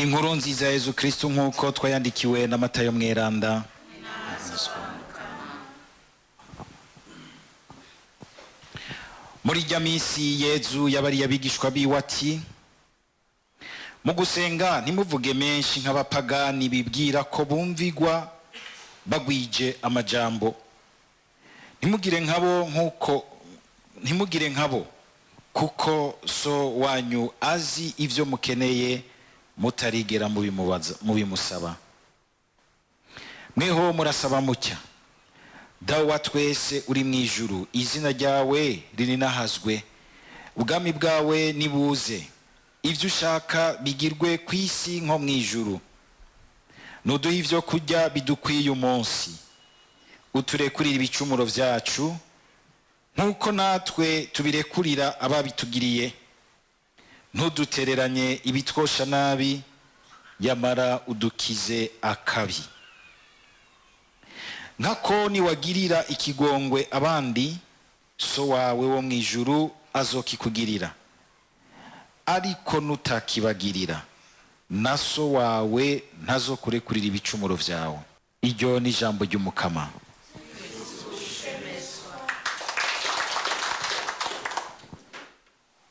Inkuru nziza ya Yezu Kristu nk'uko twayandikiwe na Matayo Mweranda. Muri rya minsi Yezu yabariye abigishwa biwe ati: mu gusenga ntimuvuge menshi nk'abapagani bibwira ko bumvigwa bagwije amajambo. Ntimugire nkabo nkuko ntimugire nkabo, kuko so wanyu azi ivyo mukeneye mutarigera mubimubaza, mubimusaba. Mweho murasaba mutya: Dawe wa twese uri mu ijuru, izina ryawe rininahazwe, ubwami bwawe nibuze, ivyo ushaka bigirwe ku isi nko mu ijuru. Nuduhe ivyo kurya bidukwiye umunsi, uturekurire ibicumuro vyacu nk'uko natwe tubirekurira ababitugiriye, ntudutereranye ibitwosha nabi, yamara udukize akabi. Nkako niwagirira ikigongwe abandi, so wawe wo mu ijuru azokikugirira, ariko nutakibagirira, na so wawe ntazokurekurira ibicumuro vyawe. Iryo ni ijambo ry'Umukama.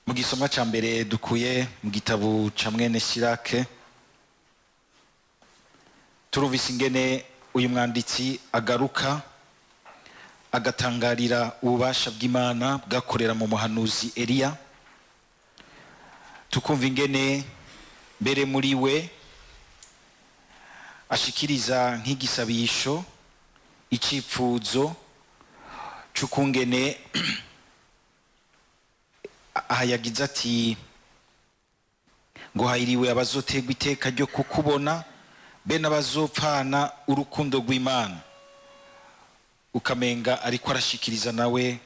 Mu gisomwa ca mbere dukuye mu gitabo ca mwene Sirake, turumvise ingene uyu mwanditsi agaruka agatangarira ububasha bw'Imana bwakorera mu muhanuzi Eliya, tukumva ingene mbere muri we ashikiriza nk'igisabisho icipfuzo c'ukungene aha yagize ati: ngo hahiriwe abazoterwa iteka ryo kukubona, be n'abazopfana urukundo rw'Imana. Ukamenga ariko arashikiriza nawe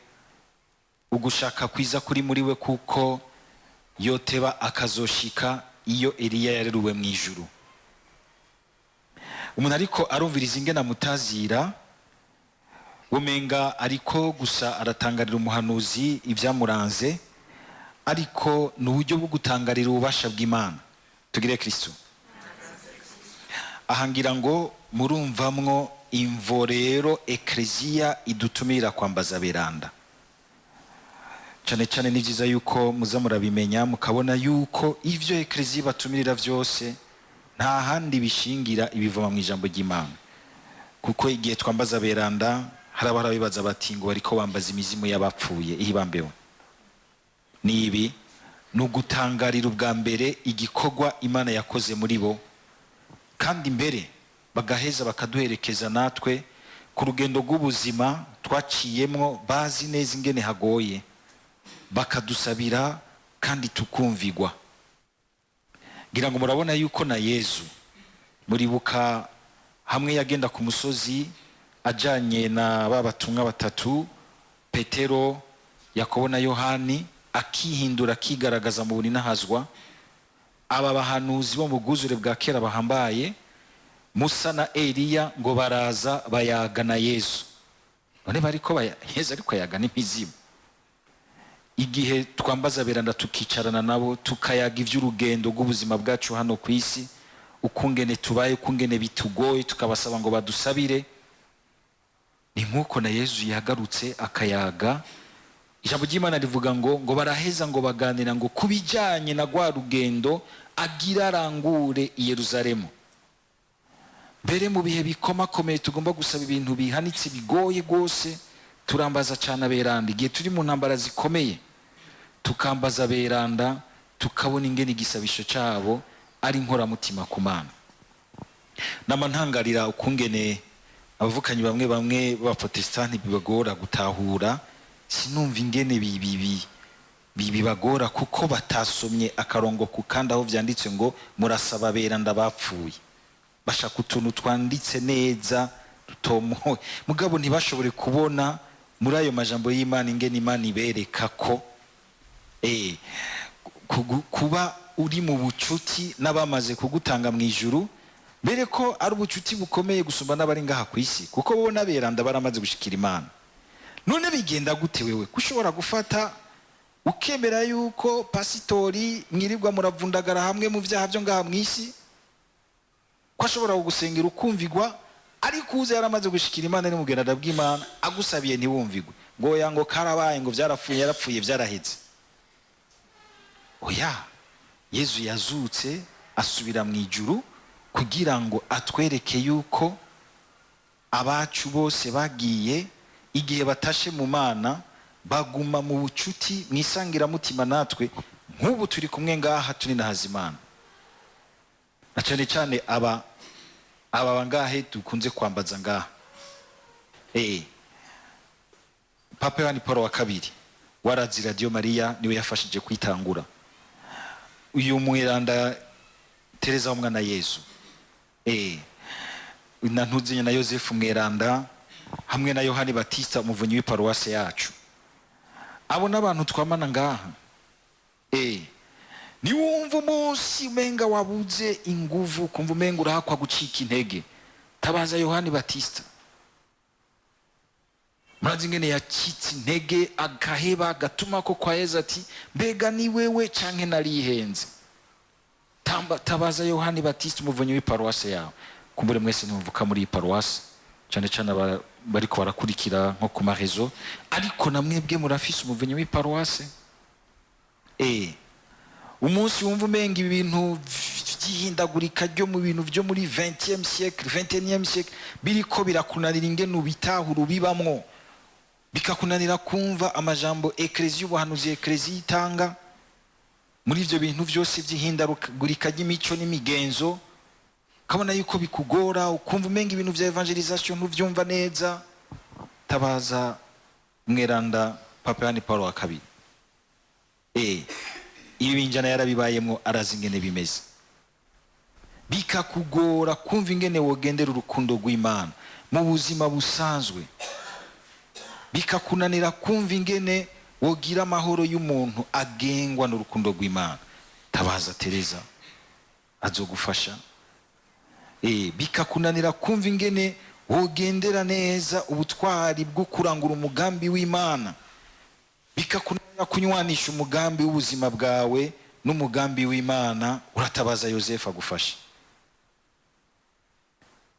ugushaka kwiza kuri muri we, kuko yoteba akazoshika iyo Eliya yareruwe mu ijuru. Umuntu ariko arumviriza ingene amutazira, bumenga ariko gusa aratangarira umuhanuzi ibyamuranze, ariko ni uburyo bwo gutangarira ububasha bw'Imana. Tugire Kristo. Aha ngira ngo murumvamwo imvo rero ekleziya idutumira kwambaza beranda. Cane cane ni vyiza yuko muza murabimenya, mukabona yuko ivyo ekleziya ibatumirira vyose nta handi bishingira, ibivoma mu ijambo ry'Imana. Kuko igihe twambaza beranda, hari abarabibaza bati ngo bariko bambaza imizimu y'abapfuye ihibambewe. Ni ibi, ni ugutangarira ubwa mbere igikorwa Imana yakoze muri bo, kandi mbere bagaheza bakaduherekeza natwe ku rugendo rw'ubuzima twaciyemwo, bazi neza ingene hagoye, bakadusabira kandi tukumvigwa. Ngira ngo murabona yuko na Yezu muribuka hamwe yagenda ku musozi ajanye na ba batumwa batatu, Petero, Yakobo na Yohani, akihindura akigaragaza mu buninahazwa. Aba bahanuzi bo mu bwuzure bwa kera bahambaye, Musa na Eliya, ngo baraza bayaga na Yezu. None bariko Yezu ariko ayaga n'imizimu. Igihe twambaza beranda tukicarana nabo, tukayaga ivy'urugendo rw'ubuzima bwacu hano ku isi, ukungene tubaye, ukungene bitugoye, tukabasaba ngo badusabire, ni nk'uko na Yezu yagarutse akayaga. Ijambo ry'Imana rivuga ngo baraheza ngo baganira ngo kubijanye na rwa rugendo agira arangure i Yerusalemu. Mbere mu bihe bikomakomeye tugomba gusaba ibintu bihanitse bigoye rwose, turambaza cyane aberanda. Igihe turi mu ntambara zikomeye tukambaza aberanda, tukabona ingene igisabisho cyabo ari inkoramutima ku Mana. Nama ntangarira ukungene abavukanyi bamwe bamwe b'abaprotestanti bibagora gutahura, sinumva ingene bibagora, kuko batasomye akarongo ku kandi aho vyanditse ngo murasaba aberanda bapfuye. Bashaka utuntu twanditse neza dutomoye, mugabo ntibashobore kubona muri ayo majambo y'Imana ingene Imana ibereka ko kuba uri mu bucuti n'abamaze kugutanga mu ijuru, mbere ko ari ubucuti bukomeye gusumba n'abari ngaha ku isi, kuko bo n'aberanda baramaze gushikira Imana. None bigenda gute wewe kushobora gufata ukemera yuko pasitori mwirirwa muravundagara hamwe mu vyaha vyo ngaha mu isi? Ko ashobora kugusengera ukumvigwa, ariko uze yaramaze gushikira Imana n'umugenada bw'Imana, agusabiye ntiwumvigwe, ngo oya, ngo karabaye, ngo vyarapfuye, yarapfuye, vyaraheze. Oya, Yezu yazutse asubira mu ijuru kugira ngo atwereke yuko abacu bose bagiye, igihe batashe mu Mana, baguma mu bucuti, mu isangiramutima natwe. Nk'ubu turi kumwe ngaha, turi na Hazimana, na cyane cyane aba bangahe dukunze kwambaza ngaha. Papa Yohani Paul wa kabiri warazi Radio Maria, niwe yafashije kwitangura. Uyu mweranda Tereza w'umwana Yezu, na ntuzinye na Yosefu mweranda, hamwe na Yohani Batista umuvunyi w'iparuwase yacu, abo n'abantu twamana ngaha. Niwumva umunsi umenga wabuze inguvu, kumva umenga urahakwa gucika intege, tabaza Yohani Batista. Murazi ingene yacitse intege, agaheba, agatuma ko kwa Yezu ati: "Mbega ni wewe canke narihenze?" Tamba, tabaza Yohani Batista umuvunyi w'iparuwase yawe. Kumbure mwese ntimuvuka muri iyi paruwase, cyane cyane bariko barakurikira nko ku marezo, ariko na mwebwe murafise umuvunyi w'iparuwase. Umunsi wumva umenga ibintu vy'ihindagurika ryo mu bintu vyo muri 20e siècle, 21e siècle biriko birakunanira ingene ubitahura, ubibamwo, bikakunanira kumva amajambo ekleziya, ubuhanuzi ekleziya itanga muri ivyo bintu vyose vy'ihindagurika ry'imico n'imigenzo, ukabona yuko bikugora, ukumva umenga ibintu vya évangélisation ntuvyumva neza, tabaza mweranda Papa Yohani Paul wa kabiri. Ibi binjana yarabibayemwo, arazi ingene bimeze. Bikakugora kumva ingene wogendera urukundo rw'Imana mu buzima busanzwe, bikakunanira kumva ingene wogira amahoro y'umuntu agengwa n'urukundo rw'Imana, tabaza Tereza, azogufasha. Bikakunanira kumva ingene wogendera neza ubutwari bwo kurangura umugambi w'Imana, bikakunanira kunywanisha umugambi w'ubuzima bwawe n'umugambi w'Imana, uratabaza Yosefu agufasha.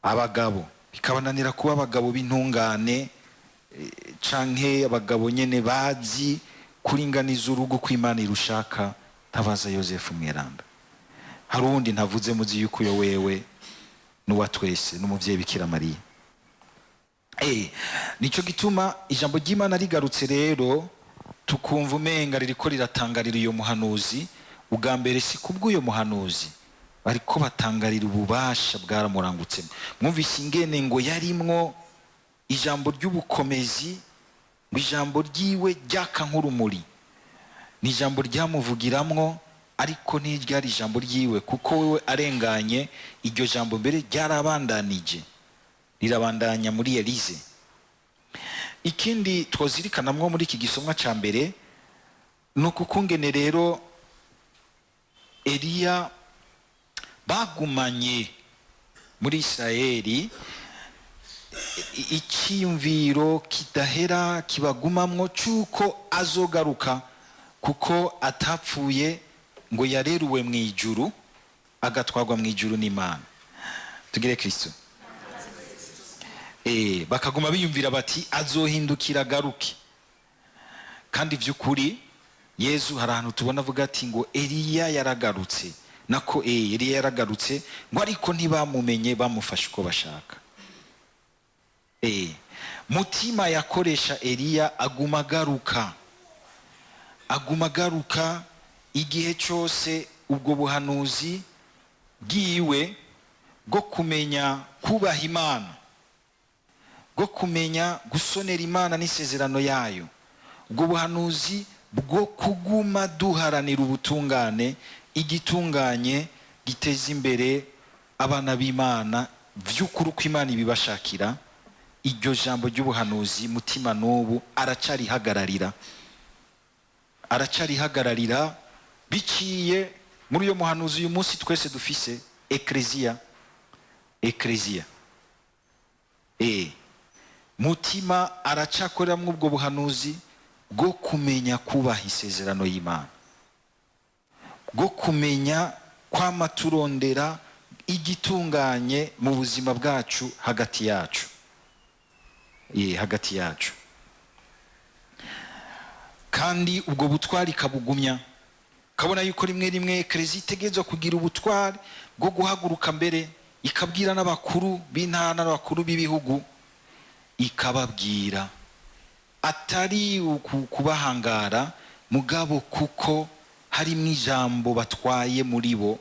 Abagabo bikabananira kuba abagabo b'intungane, canke abagabo nyene bazi kuringaniza urugo uko Imana irushaka, tabaza Yosefu mweranda. Hari uwundi ntavuze, muzi yuko uyo wewe n'uwa twese, n'umuvyeyi Bikira Mariya. Nico gituma ijambo ry'Imana rigarutse rero, tukumva umenga ririko riratangarira uyo muhanuzi. Ubwa mbere si kubw'uyo muhanuzi, bariko batangarira ububasha bwaramurangutsemo. Mwumvise ingene ngo yarimwo ijambo ry'ubukomezi, ngo ijambo ryiwe ryaka nk'urumuri. Ni ijambo ryamuvugiramwo, ariko ntiryari ijambo ryiwe, kuko wewe arenganye iryo jambo mbere ryarabandanije, rirabandanya muri Elize. Ikindi twozirikanamwo muri iki gisomwa ca mbere ni ukukungene rero Eliya bagumanye muri Isirayeli icyiyumviro kidahera kibagumamwo cy'uko azogaruka, kuko atapfuye, ngo yareruwe mu ijuru, agatwarwa mu ijuru n'Imana. Tugire Kristo. Bakaguma biyumvira bati: "Azohindukira agaruke." Kandi by'ukuri Yezu hari ahantu tubona avuga ati ngo Eliya yaragarutse, nako Eliya yaragarutse, ngo ariko ntibamumenye, bamufashe uko bashaka. Mutima yakoresha Eliya aguma agaruka, aguma agaruka igihe cyose. Ubwo buhanuzi bwiwe bwo kumenya kubaha Imana, bwo kumenya gusonera Imana n'isezerano yayo, ubwo buhanuzi bwo kuguma duharanira ubutungane, igitunganye giteza imbere abana b'Imana vy'ukuri uko Imana ibibashakira, iryo jambo ry'ubuhanuzi mutima n'ubu aracarihagararira, aracarihagararira biciye muri uyo muhanuzi uyu munsi twese dufise, ekleziya. Ekleziya, mutima aracakoreramwo ubwo buhanuzi bwo kumenya kubaha isezerano y'Imana, bwo kumenya kwama turondera Igitunganye mu buzima bwacu hagati yacu, hagati yacu. Kandi ubwo butwari ikabugumya, kabona yuko rimwe rimwe ekereziya itegerezwa kugira ubutwari bwo guhaguruka mbere ikabwira n'abakuru b'intara n'abakuru b'ibihugu, ikababwira atari kubahangara, mugabo kuko harimo ijambo batwaye muri bo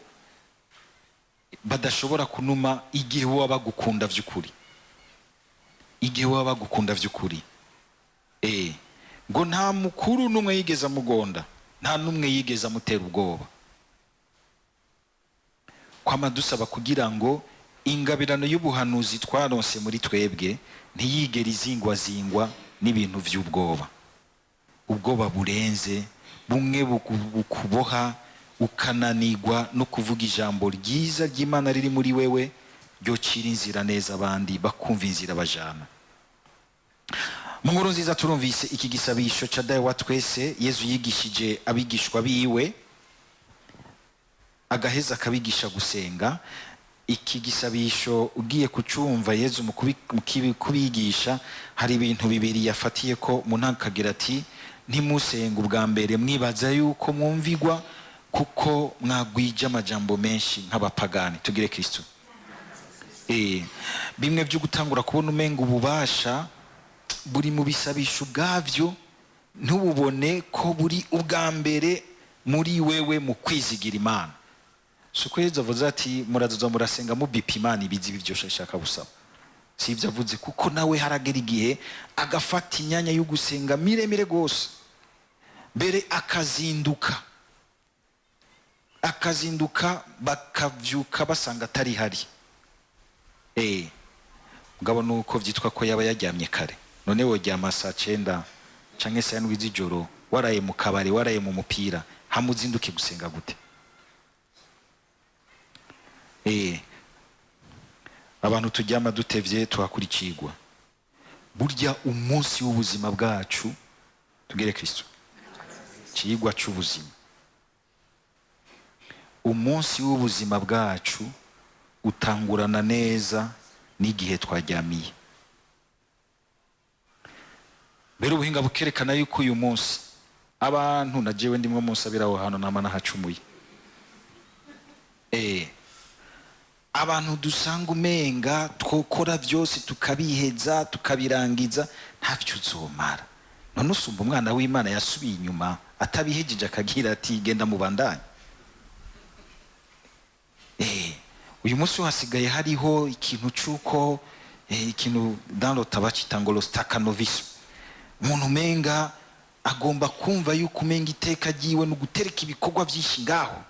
badashobora kunuma igihe baba bagukunda by'ukuri, igihe baba bagukunda by'ukuri. Ngo nta mukuru n'umwe yigeze amugonda, nta n'umwe yigeze amutera ubwoba. Kwama dusaba kugira ngo ingabirano y'ubuhanuzi twaronse muri twebwe ntiyigere izingwazingwa n'ibintu by'ubwoba, ubwoba burenze bumwe bukuboha ukananigwa no kuvuga ijambo ryiza ry'Imana riri muri wewe, ryocira inzira neza abandi bakumva inzira bajana. Mu nkuru nziza turumvise iki gisabisho ca Dawe wa twese Yezu yigishije abigishwa biwe, agaheza akabigisha gusenga. Iki gisabisho ugiye kucumva, Yezu mu kubigisha hari ibintu bibiri yafatiye ko mu ntango, ati: "Ntimusenge ubwa mbere mwibaza yuko mwumvigwa kuko mwagwije amajambo menshi nk'abapagani." Tugire Kristo. Bimwe byo gutangura kubona umenga ububasha buri mu bisabisho ubwabyo, ntububone ko buri ubwa mbere muri wewe mu kwizigira Imana. Si uko Yezu avuze ati: "Murazoza murasenga mubipa Imana ibizi ibi byose ashaka gusaba." Si ibyo avuze, kuko nawe haragera igihe agafata imyanya yo gusenga miremire rwose, mbere akazinduka, akazinduka bakavyuka basanga atari hari. Mugabo nuko vyitwa ko yaba yaryamye kare. None woryama saa 9 canke saa 7 z'ijoro, waraye mu kabari, waraye mu mupira, hamuzinduke gusenga gute? Abantu turyama dutevye tuhakurikirwa. Burya umunsi w'ubuzima bwacu, tugere Kristo, cigwa c'ubuzima, umunsi w'ubuzima bwacu utangurana neza n'igihe twaryamiye. Mbere ubuhinga bukerekana yuko uyu munsi abantu, na jewe ndimwe, munsi abiraho hano nama nahacumuye, abantu dusanga umenga twokora byose tukabiheza tukabirangiza, ntavyo uzomara. None usumba umwana w'Imana yasubiye inyuma atabihejeje akagira ati: "Genda mubandanye"? Uyu munsi hasigaye hariho ikintu c'uko ikintu dans le bacita ngo le stakhanovisme. Umuntu umenga agomba kumva yuko umenga iteka ryiwe ni ugutereka ibikorwa byinshi ngaho,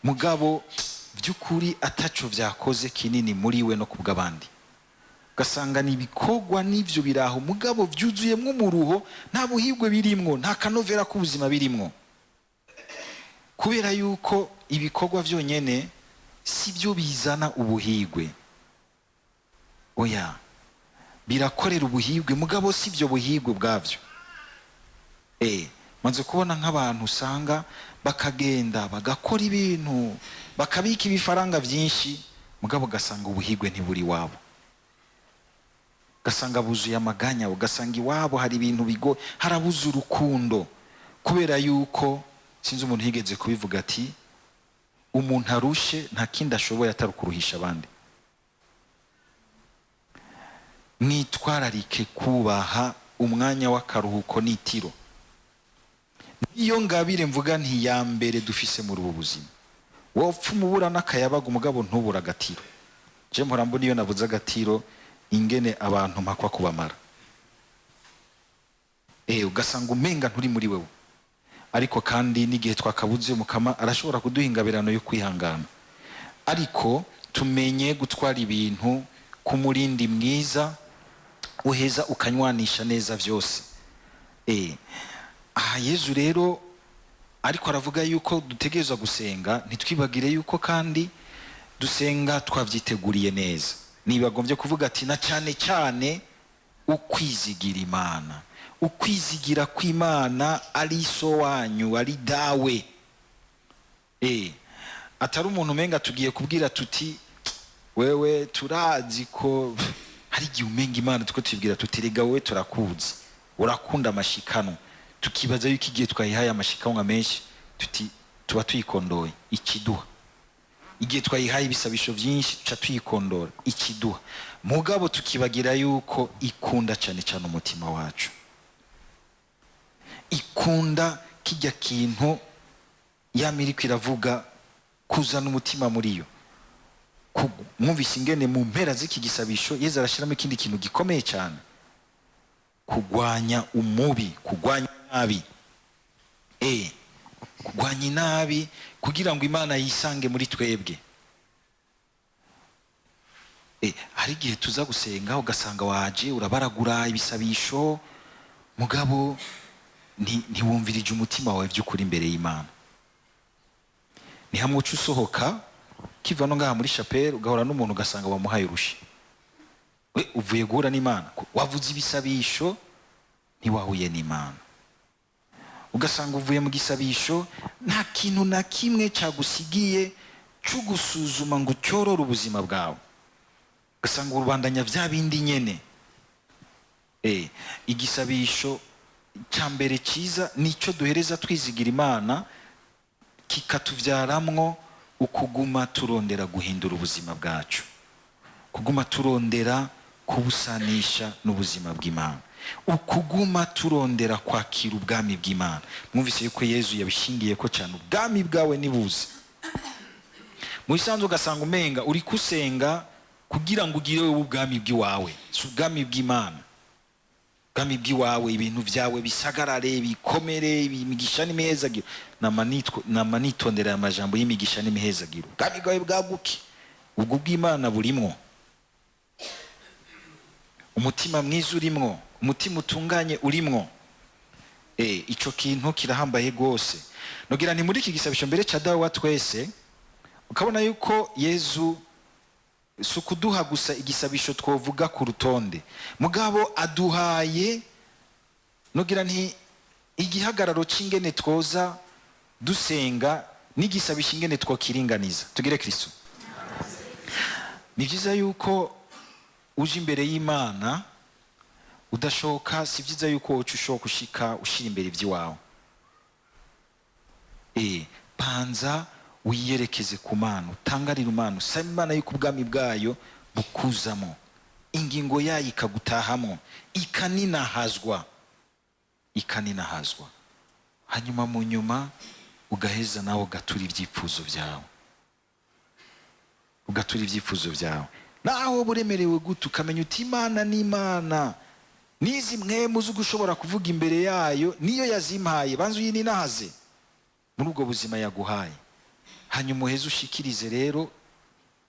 mugabo by'ukuri ataco vyakoze kinini muri we no kubw'abandi. Ugasanga ni ibikorwa n'ivyo biraho, mugabo vyuzuyemwo umuruho, nta buhigwe birimwo, nta kanovera k'ubuzima birimwo, kubera yuko ibikorwa vyonyene si byo bizana ubuhigwe. Oya, birakorera ubuhigwe, mugabo si byo buhigwe ubwabyo. Maze kubona nk'abantu usanga bakagenda bagakora ibintu, bakabika ibifaranga byinshi, mugabo ugasanga ubuhigwe ntiburi iwabo, ugasanga buzuye amaganya, ugasanga iwabo hari ibintu bigo, harabuze urukundo, kubera yuko sinzi umuntu yigeze kubivuga ati: "Umuntu arushe nta kindi ashoboye atari ukuruhisha abandi." Mwitwararike kubaha umwanya w'akaruhuko n'itiro. Niyo ngabire mvuga nti ya mbere dufise muri ubu buzima. Wopfa umubura n'akayabaga, umugabo ntubura agatiro. Je mpora mbona iyo nabuze agatiro ingene abantu mpakwa kubamara. Ugasanga umenga nturi muri wewe. Ariko kandi n'igihe twakabuze, Mukama arashobora kuduha ingabirano yo kwihangana. Ariko tumenye gutwara ibintu ku murindi mwiza uheza ukanywanisha neza vyose. Aha Yezu rero ariko aravuga yuko dutegerezwa gusenga, ntitwibagire yuko kandi dusenga twavyiteguriye neza. Nibagombye kuvuga ati na cyane cyane ukwizigira Imana, ukwizigira kw'Imana ari so wanyu, ari dawe. Atari umuntu umenga tugiye kubwira tuti wewe turazi ko hari igihe umenga Imana tuko tubwira tuti rega wewe turakuzi, urakunda amashikanwa, tukibaza yuko igihe twayihaye amashikanwa menshi tuti tuba tuyikondoye ikiduha, igihe twayihaye ibisabisho byinshi tuca tuyikondora ikiduha, mugabo tukibagira yuko ikunda cyane cyane umutima wacu, ikunda kijya kintu yama iriko iravuga kuzana umutima muri yo. Mwumvise ingene mu mpera z'iki gisabisho Yezu arashyiramo ikindi kintu gikomeye cyane, kugwanya umubi, kugwanya inabi, kugwanya inabi kugira ngo Imana yisange muri twebwe. Hari igihe tuza gusenga ugasanga waje urabaragura ibisabisho, mugabo ntiwumvirije umutima wawe by'ukuri imbere y'Imana. Ni hamwe uca usohoka kiva no ngaha muri chapelle ugahora n'umuntu ugasanga wamuhaye urushi, we uvuye guhura n'Imana, wavuze ibisabisho ntiwahuye n'Imana, ugasanga uvuye mu gisabisho nta kintu na kimwe cyagusigiye cyo gusuzuma ngo ucyorore ubuzima bwawe, ugasanga urubandanya bya bindi nyene. Igisabisho cya mbere cyiza nicyo duhereza twizigira Imana, kikatuvyaramwo ukuguma turondera guhindura ubuzima bwacu, kuguma turondera kubusanisha n'ubuzima bw'Imana, ukuguma turondera kwakira ubwami bw'Imana. Mwumvise yuko Yezu yabishingiye ko cyane, ubwami bwawe nibuze. Mu bisanzwe ugasanga umenga uri kusenga kugira ngo ugire wowe ubwami bw'iwawe, si ubwami bw'Imana. Ubwami bw'iwawe, ibintu byawe bisagarare, bikomere, imigisha n'imihezagiro. Nama nitondera aya majambo y'imigisha n'imihezagiro. Ubwami bwawe bwaguke, ubwo bw'Imana burimwo, umutima mwiza urimwo, umutima utunganye urimwo. Ico kintu kirahambaye gose. Nogira nti muri iki gisabisho mbere ca Dawe wa twese, ukabona yuko Yezu si ukuduha gusa igisabisho twovuga ku rutonde, mugabo aduhaye nogira nti igihagararo c'ingene twoza dusenga n'igisabisho ingene twokiringaniza. Tugire Kristo. Ni byiza yuko uje imbere y'Imana udashoka, si byiza yuko woca ushoka ushika ushira imbere iby'iwawe. Banza wiyerekeze ku Mana, utangarire Imana, usabe Imana yuko ubwami bwayo bukuzamo, ingingo yayo ikagutahamo, ikaninahazwa, ikaninahazwa. Hanyuma mu nyuma ugaheza nawe ugatura ibyifuzo byawe, ugatura ibyifuzo byawe. Naho buremerewe gute, ukamenya uti Imana ni Imana, nizi mwemu uzi ushobora kuvuga imbere yayo, niyo yazimpaye, banza uyininahaze muri ubwo buzima yaguhaye. Hanyuma uheze ushikirize rero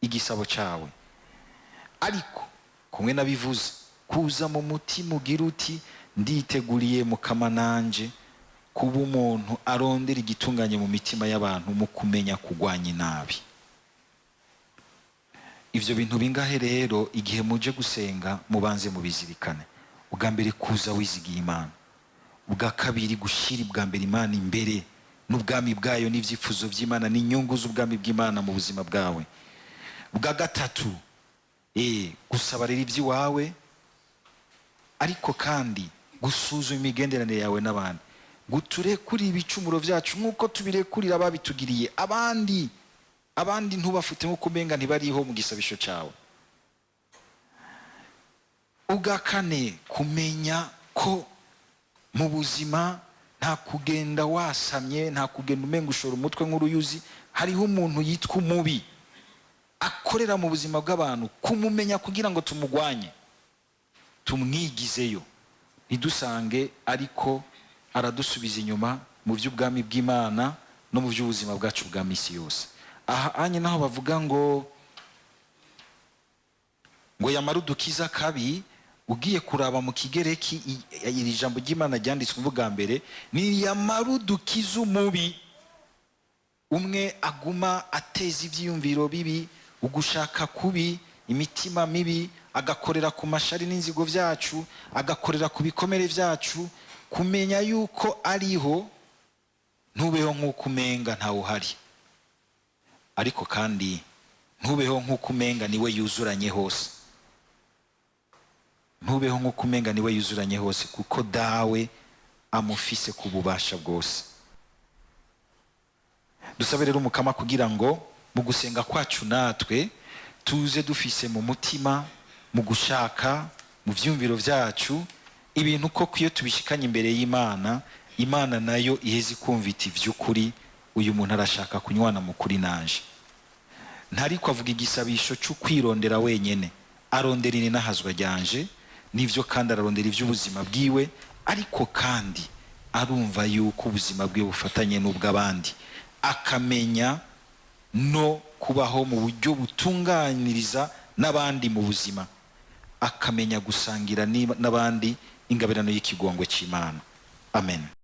igisabo cyawe. Ariko kumwe nabivuze, kuza mu mutima ugira uti nditeguriye mukama nanje kuba umuntu arondera igitunganye mu mitima y'abantu mu kumenya kugwanya inabi. Ivyo bintu bingahe rero igihe muje gusenga mubanze mubizirikane. Ubwa mbere kuza wizigiye Imana, ubwa kabiri gushira ubwa mbere Imana imbere n'ubwami bwayo n'ivyifuzo vy'Imana n'inyungu z'ubwami bw'Imana mu buzima bwawe. Ubwa gatatu gusaba rero iby'iwawe, ariko kandi gusuzuma imigenderanire yawe n'abandi, ngo turekure ibicumuro byacu nk'uko tubirekurira ababitugiriye. Abandi ntubafute nk'uko umenga ntibariho mu gisabisho cyawe. Ubwa kane kumenya ko mu buzima nta kugenda wasamye, nta kugenda umenga ushora umutwe nk'uruyuzi. Hariho umuntu yitwa umubi akorera mu buzima bw'abantu, kumumenya kugira ngo tumugwanye, tumwigizeyo, ntidusange ariko aradusubiza inyuma mu by'ubwami bw'Imana no mu by'ubuzima bwacu bwa misi yose. Aha anye naho bavuga ngo yamara udukiza kabi, ugiye kuraba mu kigereki iri jambo ry'Imana ryanditswe ubwa mbere ni yamara udukiza umubi. Umwe aguma ateza ibyiyumviro bibi, ugushaka kubi, imitima mibi, agakorera ku mashari n'inzigo byacu, agakorera ku bikomere byacu. Kumenya yuko ariho, ntubeho nk'uko umenga ntawe uhari. Ariko kandi ntubeho nk'uko umenga niwe yuzuranye hose, ntubeho nk'uko umenga niwe yuzuranye hose, kuko Dawe amufise ku bubasha bwose. Dusabe rero Umukama kugira ngo mu gusenga kwacu natwe tuze dufise mu mutima, mu gushaka, mu vyumviro vyacu ibintu koko iyo tubishikanye imbere y'Imana, Imana nayo iheze ikumva iti: "Vy'ukuri uyu muntu arashaka kunywana mu kuri nanje." Ntariko avuga igisabisho cyo kwirondera wenyene, arondera ininahazwa ryanje nivyo, kandi ararondera ivy'ubuzima bwiwe, ariko kandi arumva yuko ubuzima bwiwe bufatanye n'ubw'abandi, akamenya no kubaho mu buryo butunganiriza n'abandi mu buzima, akamenya gusangira n'abandi ingabirano y'ikigongwe cy'Imana. Amen.